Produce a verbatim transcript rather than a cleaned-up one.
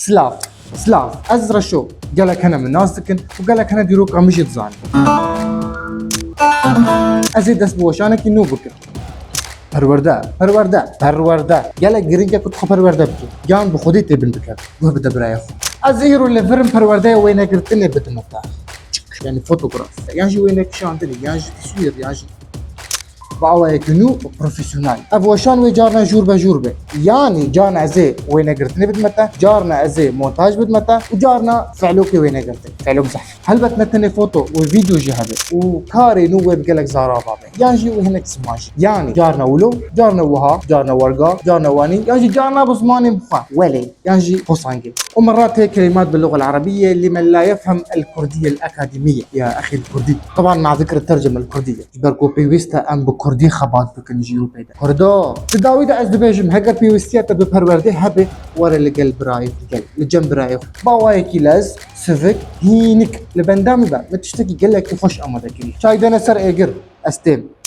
Silav. Silav. Ez Reşo. Gelek hene min nas dikin û gelek hene dîroka min jî dizanin. Ez ê dest bi weşanekî nû bikim. Perwerde, perwerde, perwerde. Gelek giring e ku tu xwe perwerde bikî. Yan bi xwedî tê bin bike. Guh bide birayê xwe. Ez îro li vir im perwerdeya wênegirtinê bidime te. Çik, yanî fotograf. Yan jî wênekişandinê, yan jî teswîr, yan jî bi awayekî nû û profesyonel. Ev weşan wê carna jûr be jûr be. Yanî carna ez ê wênegirtinê bidime te, carna ez ê montaj bidime te û carna fe'lokê wênegirtin. Fe'lok zehf. Helbet ne tenê foto, wê vîdeo jî hebe û karê nû wê bi gelek zarafa be. Yan jî wê hinek ziman jî. Yanî carna wilo, carna wiha, carna werga, carna wanî, yan jî carna bi zimanên bi xwe. Welê, yan jî posangê. ومرات هيك كلمات باللغة العربية لمن لا يفهم الكردية الأكاديمية. يا أخي الكردي. طبعا مع ذكر الترجمة الكردية. Ji ber ku pêwîst e em bi kurdî xebat bikin ji Ewropê de. Kurdo, di dawî de ez dibêjim, heger pêwîstiya te bi perwerdê hebe, were li gel birayê xwe gel, li cem birayê xwe. Bi awayekî lez, sivik, hînik, li benda min be, min tiştekî gelekî xweş amade kirî. Çay dene ser êgir, ez têm.